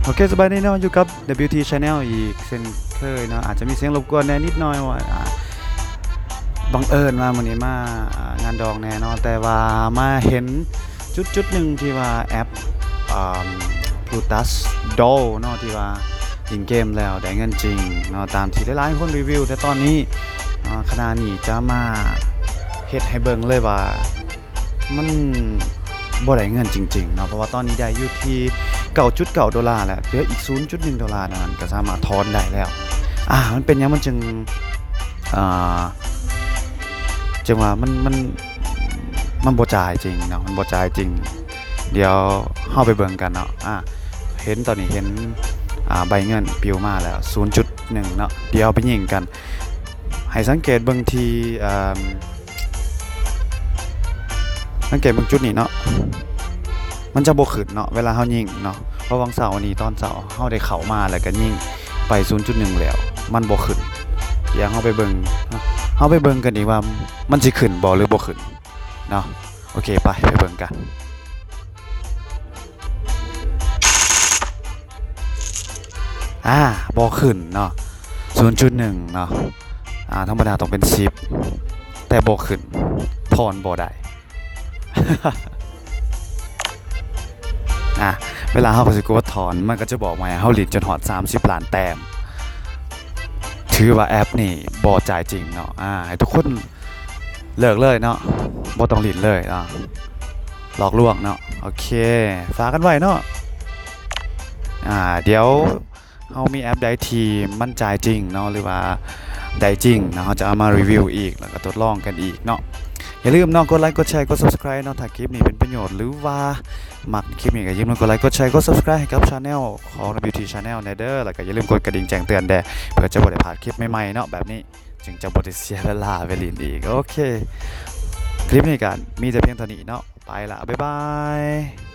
ໂອເຄ ສະບາຍດີເນາະ ຢູ່ກັບ WT Channel ອີກເຊັ່ນເຄີຍເນາະ ອາດຈະມີສຽງລົບກວນແດ່ນິດໜ້ອຍ ເພາະວ່າ ອ່າ ບັງເອີນວ່າມື້ນີ້ມາ ອ່າ ງານດອງແດ່ເນາະ ແຕ່ວ່າມາເຫັນຈຸດໆໜຶ່ງທີ່ວ່າແອັບ ອ່າ Plutus Doll ເນາະ ທີ່ວ່າຫຼິ້ນເກມແລ້ວໄດ້ເງິນຈິງເນາະ ຕາມທີ່ຫຼາຍໆຄົນຣີວິວ ແຕ່ຕອນນີ້ ອ່າ ຄະນະນີ້ຈະມາເຮັດໃຫ້ເບິ່ງເລີຍວ່າ ມັນບໍ່ໄດ້ເງິນຈິງໆເນາະ ເພາະວ່າຕອນນີ້ໄດ້ຢູ່ທີ່ເກົ້າຈຸດເກົ້າໂດລາແລ້ວ ເຫຼືອອີກສູນຈຸດໜຶ່ງໂດລາເທົ່ານັ້ນ ກໍສາມາດຖອນໄດ້ແລ້ວ. ອ່າ ມັນເປັນຫຍັງມັນຈຶ່ງ ອ່າ ຈຶ່ງວ່າມັນ ມັນ ມັນບໍ່ຈ່າຍຈິງເນາະ ມັນບໍ່ຈ່າຍຈິງ. ດຽວເຮົາໄປເບິ່ງກັນເນາະ. ອ່າ ເຫັນຕອນນີ້ເຫັນ ອ່າ ໃບເງິນປິວມາແລ້ວສູນຈຸດໜຶ່ງເນາະ ດຽວໄປຍິງກັນ ໃຫ້ສັງເກດເບິ່ງທີ່ ອ່າ ສັງເກດເບິ່ງຈຸດນີ້ເນາະ ມັນຈະບໍ່ຂຶ້ນເນາະ ເວລາເຮົາຍິງເນາະ ເພາະຫວ່າງເຊົ້ານີ້ຕອນເຊົ້າເຮົາໄດ້ເຂົ້າມາ ແລ້ວກໍຍິງໄປສູນຈຸດໜຶ່ງແລ້ວ ມັນບໍ່ຂຶ້ນ. ດຽວເຮົາໄປເບິ່ງ ເຮົາໄປເບິ່ງກັນອີກວ່າມັນຊິຂຶ້ນບໍ່ ຫຼືບໍ່ຂຶ້ນເນາະ. ໂອເຄ ໄປ ໄປເບິ່ງກັນ. ອ່າ ບໍ່ຂຶ້ນເນາະ ສູນຈຸດໜຶ່ງເນາະ. ອ່າ ທຳມະດາຕ້ອງເປັນສິບ ແຕ່ບໍ່ຂຶ້ນ ຖອນບໍ່ໄດ້. ອ່າ ເວລາເຮົາກໍຊິກົດຖອນ ມັນກໍຈະບອກມາໃຫ້ເຮົາຫຼິ້ນຈົນຮອດສາມສິບລ້ານແຕ້ມ ຖືວ່າແອັບນີ້ບໍ່ຈ່າຍຈິງເນາະ. ອ່າ ໃຫ້ທຸກຄົນ ເລີກເລີຍເນາະ ບໍ່ຕ້ອງຫຼິ້ນເລີຍເນາະ ຫຼອກລວງເນາະ. ໂອເຄ ຝາກກັນໄວ້ເນາະ. ອ່າ ດຽວເຮົາມີແອັບໃດທີ່ມັນຈ່າຍຈິງເນາະ ຫຼືວ່າໄດ້ຈິງເນາະ ເຮົາຈະເອົາມາຣີວິວອີກ ແລ້ວກໍທົດລອງກັນອີກເນາະ. ຢ່າລືມເນາະ ກົດໄລ ກົດແຊ ກົດ Subscribe ເນາະ ຖ້າຄລິບນີ້ເປັນປະໂຫຍດ ຫຼືວ່າມັກຄລິບນີ້ ກໍຢ່າລືມກົດໄລ ກົດແຊ ກົດ Subscribe ໃຫ້ກັບ Channel ຂອງ WT Channel ແດ່ເດີ ແລ້ວກໍຢ່າລືມກົດກະດິ່ງແຈ້ງເຕືອນແດ່ ເພື່ອຈະບໍ່ໄດ້ພາດຄລິບໃໝ່ໆເນາະ ແບບນີ້ ຈຶ່ງຈະບໍ່ໄດ້ເສຍເວລາໄປຫຼິ້ນອີກ. ໂອເຄ ຄລິບນີ້ກໍມີແຕ່ພຽງເທົ່ານີ້ເນາະ ໄປລະ ບາຍບາຍ.